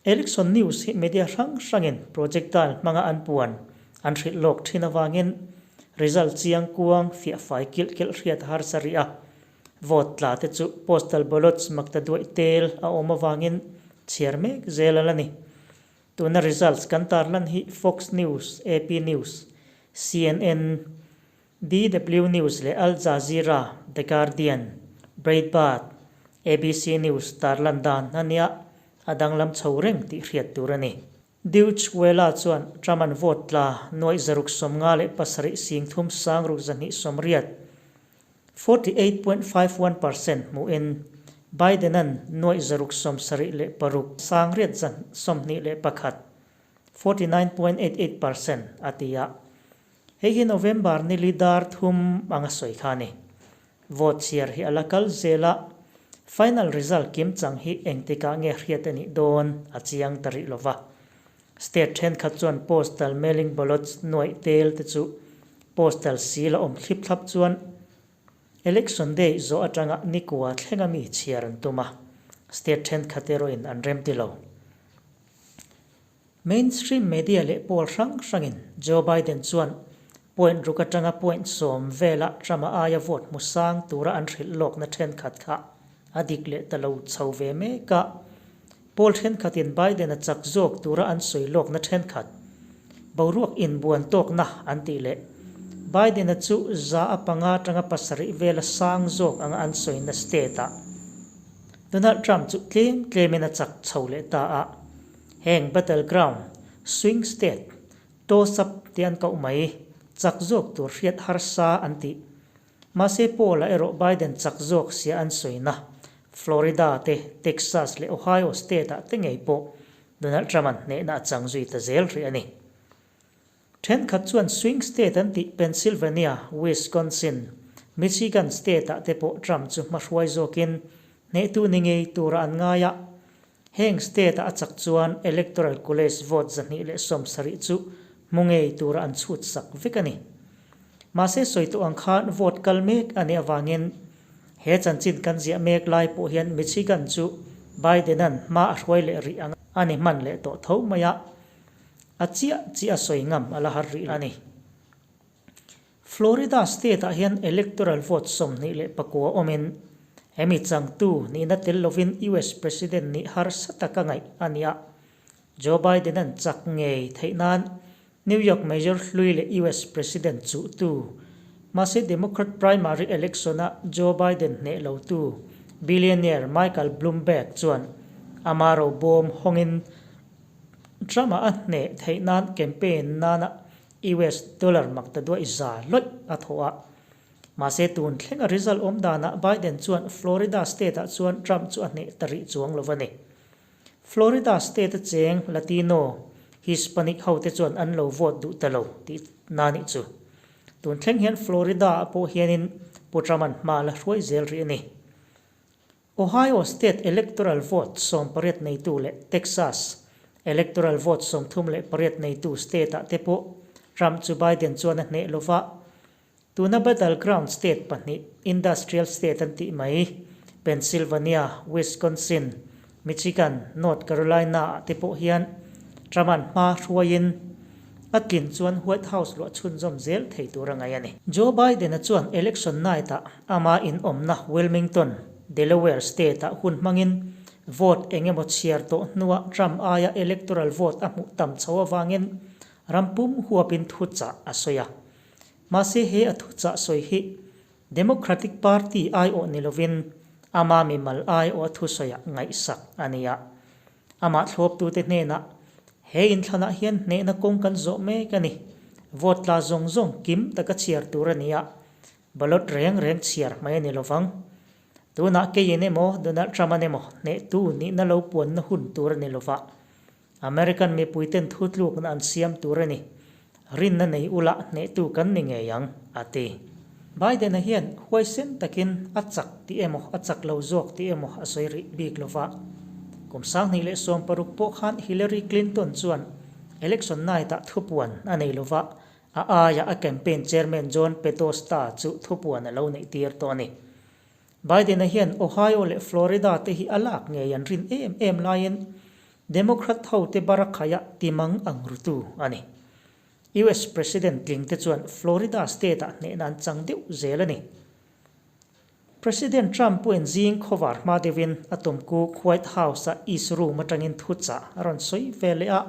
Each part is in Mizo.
Election news hi media hrang hrangin projectile hmanga an puan an hrilh lawk thin avangin result chiang kuang fiah fai kilh kelh hriat a harsa rih a. Vote tla te chu postal ballots makta duaih tel a awm avangin chhiar mek zel a la ni. Tuna results kan tarlan hi Fox News, AP News, CNN, DW News leh Al Jazeera, The Guardian, Breitbart, ABC News tarlan dan a nia, a danglam chho reng tih hriat tur a ni. Deutsche Welle chuan Trump-a'n vote tla nuaih 657 sing thum sang ruk zahnih sawmriat, 48.51%, hmuhin Biden-a'n nuaih 676 sang riat 21, 49.88%, a ti a. Hei hi November ni li dar thum anga sawi kha a ni. Vote chhiar hi a la kal zel a, final result kim chang hi engtikah nge hriat a nih dawn a chiang ta rih lova. State thenkhat chuan postal mailing ballots nuaih tel te chu postal seal a awm thlip thlap chuan election day zawh atanga nikua thlenga mi chhiar an tum a, state thenkhat erawhin an remti lo. Mainstream media leh pawl hrang hrangin Joe Biden chuan point ruk atanga point sawm vela Trump-a aia vote hmu sang tura an hrilh lawkna thenkhat kha a dik leh ta lo chho ve mek a. Pawl thenkhatin Biden-a chak zawk tura an sawi lawkna thenkhat boruak inbuan tawkna an tih leh Biden-a chu za a panga atanga pasarih vela sang zawk anga an sawina state-ah Donald Trump chu tlem tlemin a chak chho leh ta a. Heng battleground, swing state, toss-up te an koh mai, chak zawk tur hriat harsa an tih. Mahse Paul-a erawh Biden chak zawk sia an sawina, Florida te, Texas leh Ohio state-ah te ngei pawh Donald Trump-a'n hnehna a chang zui ta zel rih a ni. Thenkhat chuan swing state an tih Pennsylvania, Wisconsin, Michigan state-ah te pawh Trump chu hmahruai zawkin hnehtu ni ngei tura an ngai a. Heng state-a a chak chuan Electoral College vote 270 chu hmu ngei tura an chhut sak vek a ni. Mahse sawi tawh ang khan vote kal mek a nih avangin he chanchin kan ziah mek lai pawh hian Michigan chu Biden-a'n hma a hruai leh rih ang a ni hman leh tawh tho mai a. A chiah chiah a sawi ngam a la har rih a ni. Florida state-ah hian electoral vote 29 awmin hemi changtu nihna tel lovin US President nih harsa taka ngaih a ni a. Joe Biden-a'n chak ngei theih nan New York Mayor hlui leh US President chuhtu, mahse Democrat primary election-a Joe Biden hneh lotu billionaire Michael Bloomberg chuan ama robawm hawngin Trump-a a hneh theih nan campaign nana US dollar mak ta duaih za lawih a thawh a. Mahse tun thleng a result awm danah Biden chuan Florida state-ah chuan Trump chu a hneh ta rih chuang lo a ni. Florida state-a cheng Latino, Hispanic hote chuan an lo vote duh ta lo tih na nih chu. Tun thleng hian Florida-ah pawh hianin Pu Trump-a'n hma la hruai zel rih a ni. Ohio State electoral vote 18 neitu leh Texas electoral vote 38 neitu state-ah te pawh Trump chu Biden chuan a hneh lova. Tuna battleground state pahnih, industrial state an tih mai, Pennsylvania, Wisconsin, Michigan, North Carolina-ah te pawh hian Trump-a'n hma hruaiin a tlin chuan White House luah chhunzawm zel thei tur a ngaih a ni. Joe Biden-a chuan election night-ah Ama inawmna Wilmington, Delaware state-ah hun hmangin vote eng emaw chhiar tawh hnuah Trump aia electoral vote a hmuh tam chho avangin ram pum huapin thuchah a sawi a. Mahse he a thuchah sawi hi Democratic Party aiawh ni lovin ama mimal aiawh a thusawiah ngaihsak a ni a. Amah thlawptute hnenah, He inthlanah hian hnehna kawng kan zawh mek a ni. Vote tla zawng zawng kim taka chhiar tur a ni a. Ballot reng reng chhiar mai a ni lovang. Tunah keiin emaw Donald Trump-a'n emaw hnehtu nihna lo puanna hun tur a ni lova. American mipuiten thutlukna an siam tur a ni. Rinna nei ula hnehtu kan ni ngei ang, a ti. Biden-a hian huaisen takin a chak tih emaw a chak lo zawk tih emaw a sawi rih bik lova. Kum 2016 pawh khan Hillary Clinton chuan election night-ah thupuan a nei lova, A aia a campaign chairman John Podesta chu thupuan a lo neih tir tawh a ni. Biden-a hian Ohio leh Florida te hi a lak ngei an rin em em laiin Democrat hote barakhaia timang ang rutu a ni. US President tlingte chuan Florida state-ah hnehna an chang deuh zel a ni. President Trump pawhin zing khawvar hma deuhin a tumkuk White House-a East Room atangin thuchah a rawn sawi ve leh a.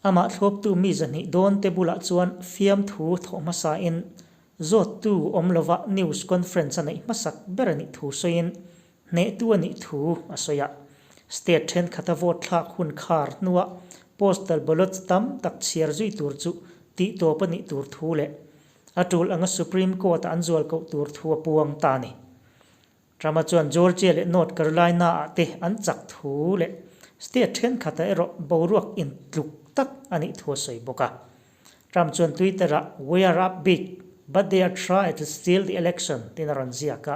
Amah thlawptu mi zahnih dawnte bulah chuan fiamthu thawh hmasain zawttu awm lova news conference a neih hmasak ber a nih thu sawiin hnehtu a nih thu a sawi a. State thenkhat a vote thlak hun khar hnuah postal ballots tam tak chhiar zui tur chu tihtawp a nih tur thu leh A tul anga Supreme Court-a an zual koh tur thu a puang ta a ni. Trump-a chuan Georgia leh North Carolina-ah te an chak thu leh state thenkhatah erawh boruak intluk tak a nih thu a sawi bawk a. Trump chuan Twitter-ah We are up big, but they are try to steal the election tiin a rawn ziak a.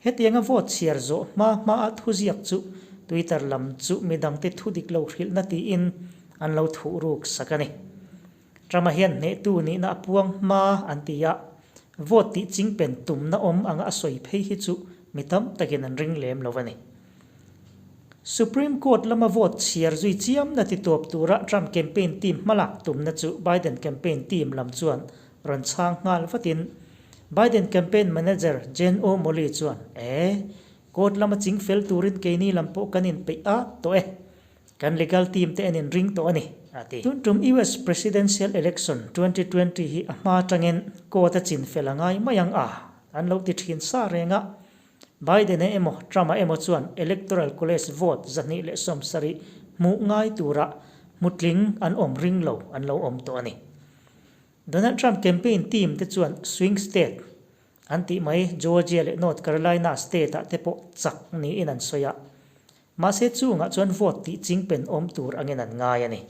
Hetianga vote chhiar zawh hma hmaa thuziak chu Twitter lam chu midangte thu dik lo hrilhna tiin an lo thuh ruk sak a ni. Trump-a hian hnehtu nihna a puang hma an ti a, vote tih chingpen tumna awm anga a sawi phei hi chu mi tam takin an ring lem lo a ni. Supreme Court lama vote chhiar zui chiamna ti tawp tura Trump campaign team hmalak tumna chu Biden campaign team lam chuan rawn chhang nghal vatin Biden campaign manager Jen O'Malley chuan, E, court lama ching fel turin keini lam pawh kan inpeih at tawh e. Kan legal team te an inring tawh a ni, a ti. Tun tum US Presidential Election 2020 hi a hma atangin court a chin fel a ngai mai ang a, an lo ti thin sa reng a. Biden-a emaw Trump-a emaw chuan Electoral College vote 270 hmuh ngai tura hmutling an awm ring lo an lo awm tawh a ni. Donald Trump campaign team te chuan swing state an tih mai Georgia leh North Carolina state ah te pawh chak niin an sawi a, mahse chungah chuan vote tih chingpen awm tur angin an ngai a ni.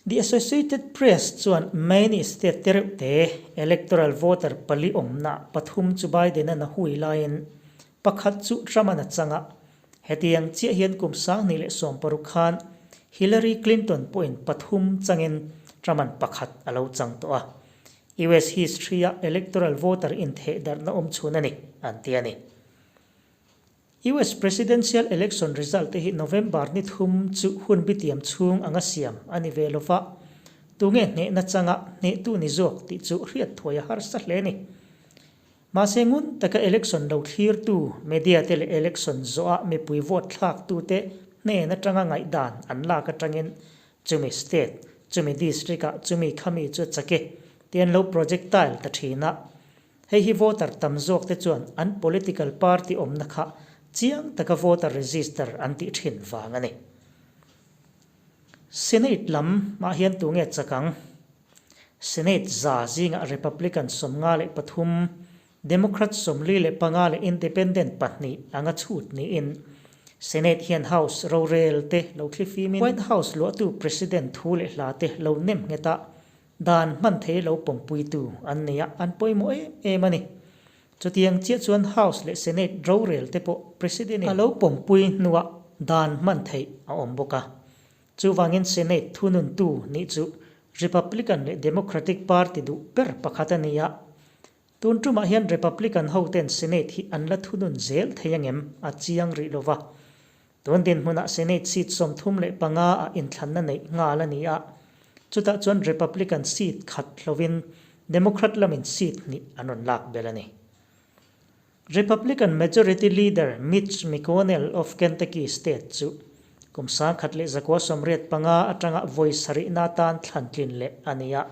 The Associated Press chuan Maine state te reuh te electoral voter pali awmna pathum chu Biden-an a hui laiin pakhat chu Trump-an a chang a, Hetiang chiah hian kum 2016 khan Hillary Clinton pawhin pathum changin Trump-a'n pakhat a lo chang tawh a. US history-a electoral voter inthehdarhna awm chhun a ni, an ti a ni. US presidential election result te hi November ni thum chu hun bitiam chhung anga siam a ni ve lova, tunge hnehna changa hnehtu ni zawk tih chu hriat thuai a harsa hle a ni. Mahse ngun taka election lo thlirtu media te leh election zawha mipui vote thlaktute hnen atanga ngaihdan an lak atangin chumi state, chumi district ah chumi khami chu a chak e tih an lo projectile ta thin a. Hei hi voter tam zawk te chuan an political party awmna kha chiang taka voter register an tih thin vang a ni. Senate lam ah hian tunge chak ang? Senate za zingah Republican 53, Democrat 45 leh Independent pahnih anga chhut niin Senate hian House rorel te lo thli fimin White House luahtu President thu leh hla te lo nem nghet a, dan hman thei lo pawmpuitu an nei a, an pawimawh em em a ni. Chutiang chiah chuan House leh Senate rorel te pawh President-in a lo pawmpui hnuah dan hman theih a awm bawk a. Chuvangin Senate thununtu nih chu Republican leh Democratic Party duh ber pakhat a ni a. Tun tumah hian Republican hoten Senate hi an la thunun zel thei angem a chiang rih lo va. Tun dinhmunah Senate seat 35 ah inthlanna neih nghal a ni a. Chutah chuan Republican seat khat hlovin Democrat lamin seat hnih an rawn lak belh a ni. Republican Majority Leader Mitch McConnell of Kentucky State chu kum 1985 atanga vawi sarihna atan thlan tlin leh a ni a.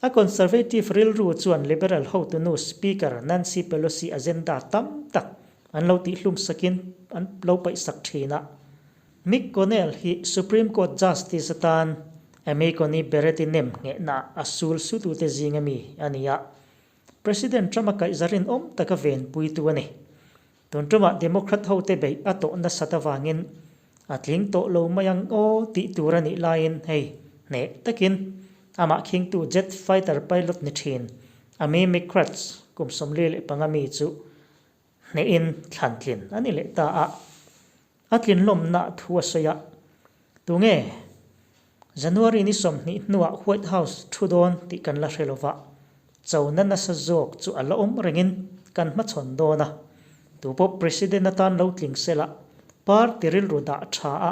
A conservative rilru chuan Liberal hotunu Speaker Nancy Pelosi agenda tam tak an lo tihhlum sakin an lo paihsak thin a. McConnell hi Supreme Court Justice atan Amy Coney Barrett-i nem nghehna a sul sutute zinga mi a ni a. President Trump-a kaihza rinawm taka venpuitu a ni. Tun tumah Democrat hote beih a tawh nasat avangin a tling tawh lo mai ang aw tih tur a nih laiin hei hneh takin amah khingtu jet fighter pilot ni thin Amy McCratch kum 45 mi chu hnehin thlan tlin a ni leh ta a. A tlinhlawmna thu a sawi a, Tunge? January ni 20 hnuah White House thu dawn tih kan la hre lo va, chona nasa zawk chu a la awm rengin kan hmachhawn dawn a. Tupawh President atan lo tling sela. Party rilru dah tha a,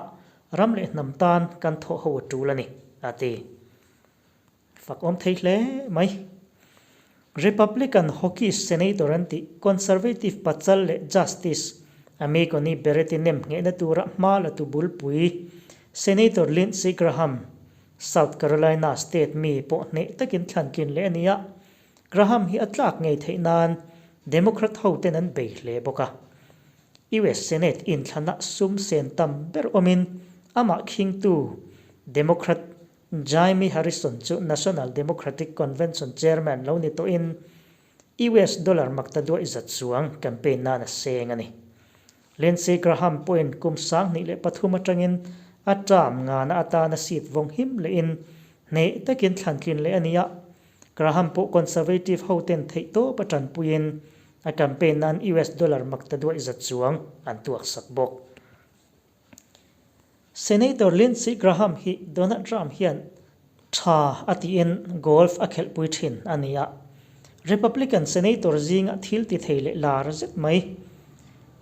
ram leh hnam tan kan thawh ho a tul a ni, a ti. Fak awm thei hle mai. Republican hawkish senator an tih Conservative pachal leh Justice Amy Coney Barrett-i nem nghehna tura hma la tu bulpui Senator Lindsey Graham, South Carolina state mi pawh hneh takin thlan tlin leh a ni a, Graham hi a tlak ngei theih nan Democrat hoten an bei hle bawk a. US Senate inthlana sum sen tam ber awmin amah khingtu Democrat Jaime Harrison chu National Democratic Convention chairman lo ni tawhin US dollar makta duaih zat chuang campaign nan a seng a ni. Lindsey Graham pawhin kum 2003 atangin a term ngana atana seat vawng him lehin hneh takin thlan tlin leh a ni a. Graham pawh Conservative hoten theihtawp a tanpuiin a campaign nan US dollar makta duaih zat chuang an tuaksak bawk. Senator Lindsey Graham hi Donald Trump hian tha a tiin golf a khelhpui thin a ni a. Republican Senator zinga thil ti thei leh lar zet mai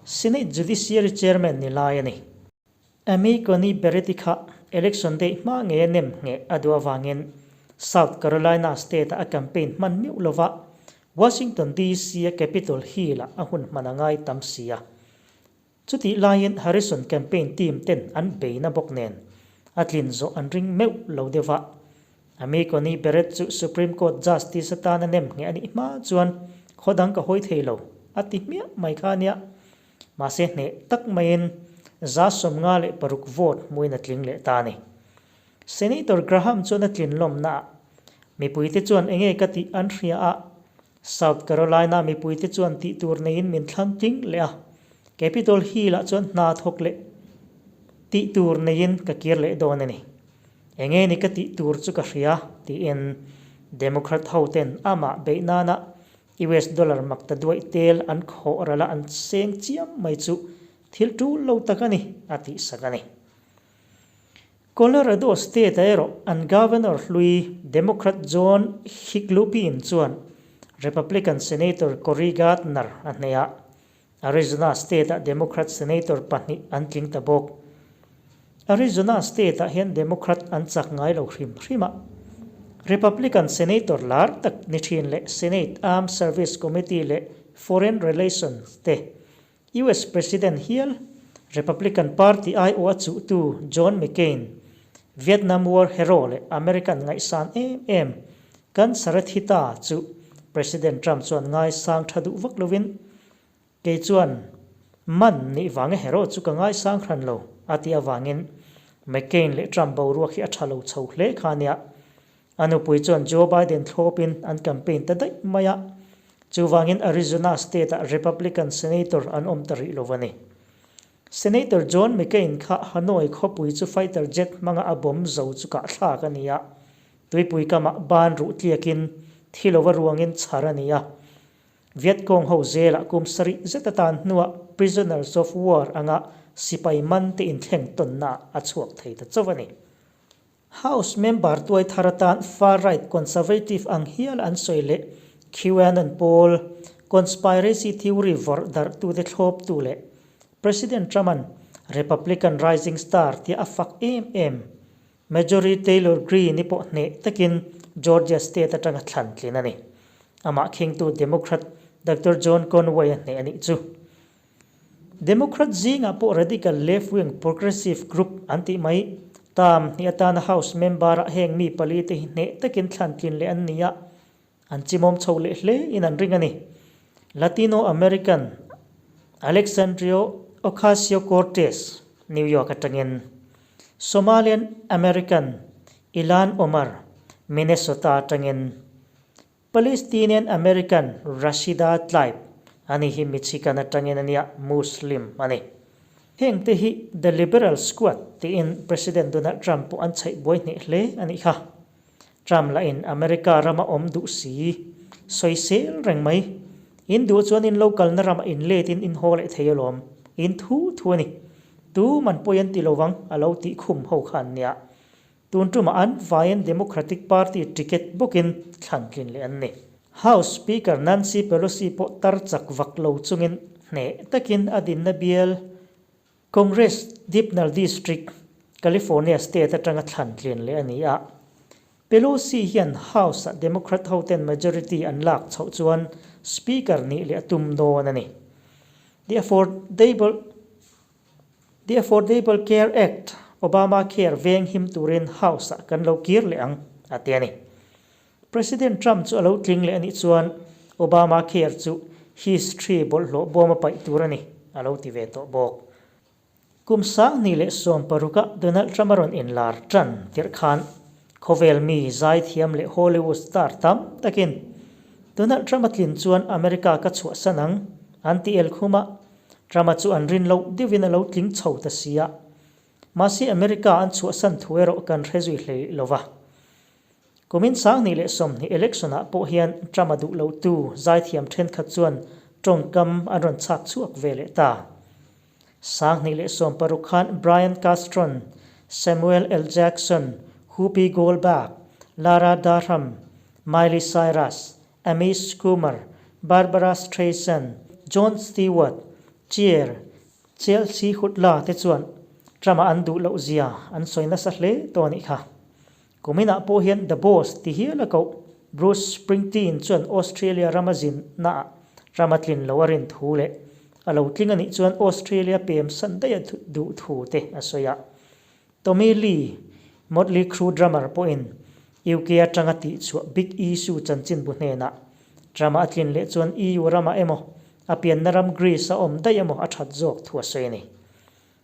Senate Judiciary Chairman ni lai a ni. Amy Coney Barrett-i kha election day hma ngeia nem ngheh a duh avangin South Carolina state-a a campaign hman meuh lova Washington DC-a Capitol Hill-ah a hun hman a ngai tam si a. Chutih laiin Harrison campaign team ten an beina bawk nen a tlin zawh an ring meuh lo deuh a. Amy Coney Barrett chu Supreme Court Justice atana nem ngheh a nih hma chuan khaw dang ka hawi thei lo a ti hmiah mai kha a nia. Mahse hneh tak maiin 56 vote hmuin a tling leh ta a ni. Senator Graham chuan a tlin lawmna ah mipuite chuan enge ka tih an hria a, South Carolina mipuite chuan tih tur neiin min thlang tling leh a, Capitol Hill-ah chuan hna thawk leh tih tur neiin ka kir leh dawn a ni. Enge ni ka tih tur chu ka hria, tiin Democrat hoten amah beih nana US dollar makta duaih tel an khawh ral a an seng chiam mai chu thil tul lo tak a ni, a tihsak a ni. Colorado state-ah erawh an Governor hlui Democrat John Hickenlooper chuan Republican Senator Cory Gardner a hneh a, Arizona state-ah Democrat Senator pahnih an tling ta bawk. Arizona state-ah hian Democrat an chak ngai lo hrim hrim a, Republican Senator lar tak ni thin leh Senate Armed Service Committee leh Foreign Relations te US President hial Republican Party aiawh a chuhtu John McCain, Vietnam War hero leh American ngaihsan em em cancer a thi ta chu President Trump chuan ngaisang tha duh vak lovin, Kei chuan man nih vanga hero chu ka ngaisang hran lo, a tih avangin McCain leh Trump boruak hi a tha lo chho hle kha a nia. A nupui chuan Joe Biden thlawpin an campaign ta daih mai a, chuvangin Arizona state-ah Republican Senator an awm ta rih lo a ni. Senator John McCain kha Hanoi khawpui chu fighter jet hmanga a bomb zo chu kahthlak a ni a, tuipui kamah ban ruh tliakin thi lova ruangin chhar a ni a. Viet Cong ho zelah kum sarih zet atan hnuah prisoners of war anga sipai man te inthleng tawnnaah a chhuak thei ta chauh a ni. House member tuai thar atan far-right conservative ang hial an sawi leh QAnon pawl, conspiracy theory vawrh darhtute thlawptu leh President Trump-a'n Republican rising star tia a fak em em Marjorie Taylor Greene-i pawh hneh takin Georgia state atanga thlan tlin a ni. Amah khingtu Democrat Doctor John Conway-a hneh a nih chu. Democrat zingah pawh radical left-wing progressive group an tih mai. Term hnih atana House member-ah heng mi pali te hi hneh takin thlan tlin leh an ni a, an chimawm chho leh hle in an ring a ni. Latino American Alexandria Ocasio-Cortez, New York atangin, Somalian American Ilhan Omar, Minnesota atangin, Palestinian American Rashida Tlaib ani hi Michigan atangin a nia, Muslim a ni. Heng te hi The Liberal Squad tiin President Donald Trump pawh an chhaih buai hneh hle a nih kha. Trump lahin America rama awm duh si, sawisel reng mai. In duh chuan in lo kalna ramah in let in in haw leh thei alawm, in thu thu a ni. Tu man pawi an ti lovang a lo tih khum ho kha an nia. Tun tumah an vaiin Democratic Party ticket bawkin thlan tlin leh an ni. House Speaker Nancy Pelosi pawh tar chak vak lo chungin hneh takin a dinna bial. Congress Dibnal District, California state atanga thlan tlin leh a ni a. Pelosi hian House-ah Democrat hoten majority an lak chhoh chuan Speaker nih leh a tum dawn a ni. The Affordable The Affordable Care Act, Obamacare veng him turin House-ah kan lo kir leh ang, a ti a ni. President Trump chu a lo tling leh a nih chuan Obamacare chu history bawlhhlawh bawm a paih tur a ni, a lo ti ve tawh bawk. Kum 2016 a Donald Trump a rawn inlar tan tirh khan khawvel mi zaithiam leh Hollywood star tam takin Donald Trump a tlin chuan America ka chhuahsan ang an ti el khum a, Trump a chu an rin loh deuhin a lo tling chho ta si a. Mahse America an chhuahsan thu erawh kan hre zui hlei lo va. Kumin 2020 election-ah pawh hian Trump-a duh lotu zaithiam thenkhat chuan tawngkam an rawn chhak chhuak ve leh ta. 2016 khan Bryan Castron, Samuel L. Jackson, Whoopi Goldberg, Lara Durham, Miley Cyrus, Amy Schumer, Barbra Streisand, Jon Stewart, Cher, Chelsea Hutla te chuan Trump-a an duh loh zia an sawi nasa hle tawh a nih kha. Kuminah pawh hian The Boss ti hial a koh Bruce Springsteen chuan Australia rama zinnaah ram a tlin lo a rin thu leh a lo tling a nih chuan Australia pem san daih a duh thu te a sawi a. Tommy Lee, Motley Crue drummer pawhin UK atanga tihchhuah Big Issue chanchinbu hnenah Trump-a a tlin leh chuan EU ramah emaw a pianna ram Greece a awm daih emaw a that zawk thu a sawi a ni.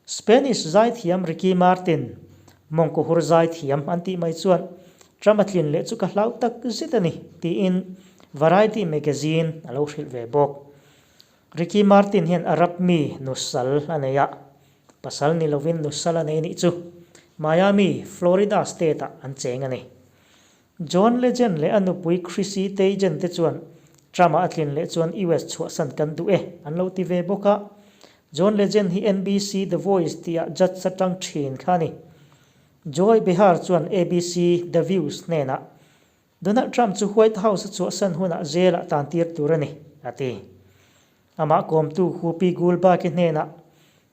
Spanish zaithiam Ricky Martin, mawngkawhur zaithiam an tih mai chuan Trump a tlin leh chu ka hlau tak zet a ni, tiin Variety magazine a lo hrilh ve bawk. Ricky Martin hian Arab mi nusal a nei a, pasal ni lovin nusal a nei nih chu Miami, Florida state-ah an cheng a ni. John Legend leh a nupui Chrissy Teigen te chuan Trump-a a tlin leh chuan US chhuahsan kan duh e an lo ti ve bawk a. John Legend hi NBC The Voice tihah judge atang thin kha a ni. Joy Behar chuan ABC The Views hnenah, Donald Trump chu White House a chhuahsan hunah jail-ah tantir tur a ni, a ti. Amah kawmtu Whoopi Goldberg-i hnenah,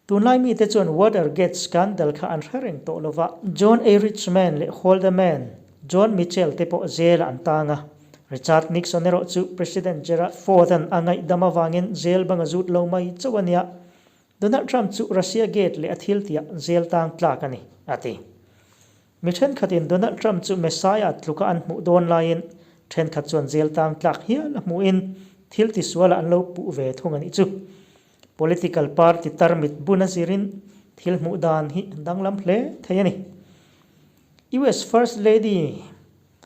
Tunlai mite chuan Watergate scandal kha an hre reng tawh lova. John A. Richman leh Holder Mann, John Mitchell te pawh jail ah an tang a. Richard Nixon erawh chu President Gerald Ford-a'n a ngaihdam avangin jail bang a zut lo mai chauh a nia. Donald Trump chu Russia Gate leh a thiltiah jail tang tlak a ni, a ti. Mi thenkhatin Donald Trump chu Messiah tluka an hmuh dawn laiin thenkhat chuan jail tang tlak hial a hmuhin thil tisualah an lo puh ve thung a nih chu. Political party tarmit bun a zirin thil hmuh dan hi danglam hle thei a ni. US First Lady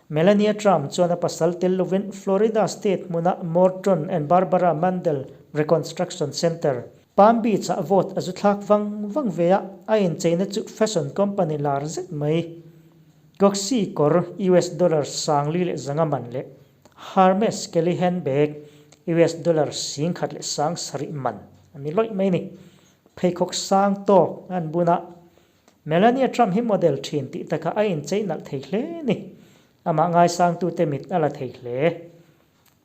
Melania Trump chuan a pasal tel lovin Florida state hmuna Morton and Barbara Mandel Reconstruction Center, Palm Beach-ah vote a zu thlak vang vang ve a, a incheina chu fashion company lar zet mai Gucci kawr US dollar 4500 man leh Hermes Kelly handbag US dollar 17,700 man a ni lawih mai a ni. Pheikhawk sang tawk an bun a, Melania Trump hi model thin tih takah a inchei nalh thei hle a ni. Amah ngaisangtute mit a la thei hle.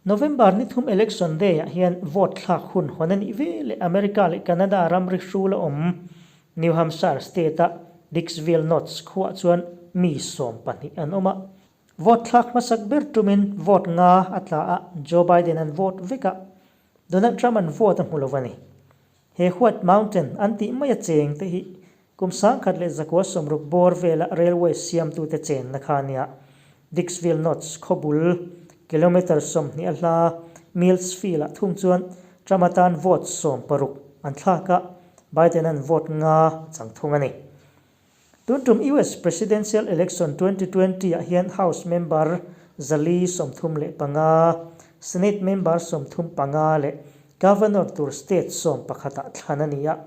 November ni thum election day ah hian vote thlak hun hawn a nih ve leh America leh Canada ramri hrul a awm New Hampshire state a Dixville Notch khuaah chuan mi 12 an awm a. Vote thlak hmasak ber tumin vote nga a tla a, Joe Biden an vote vek a, Donald Trump an vote a hmu lo a ni. He White Mountain an tih mai a cheng te hi kum 1960 bawr vela railway siamtute chenna kha a nia. Dixville Notch khawbul kilometre 20 a hla Millsfield-ah thung chuan Trump atan vote 16 an thlak a, Biden-a'n vote nga a chang thung a ni. Tun tum US Presidential Election 2020 ah hian House member 435, Senate member 35 leh Governor tur state 11 ah thlan a ni a,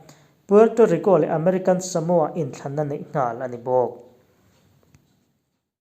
Puerto Rico leh American Samoa inthlanna neih nghal a ni bawk.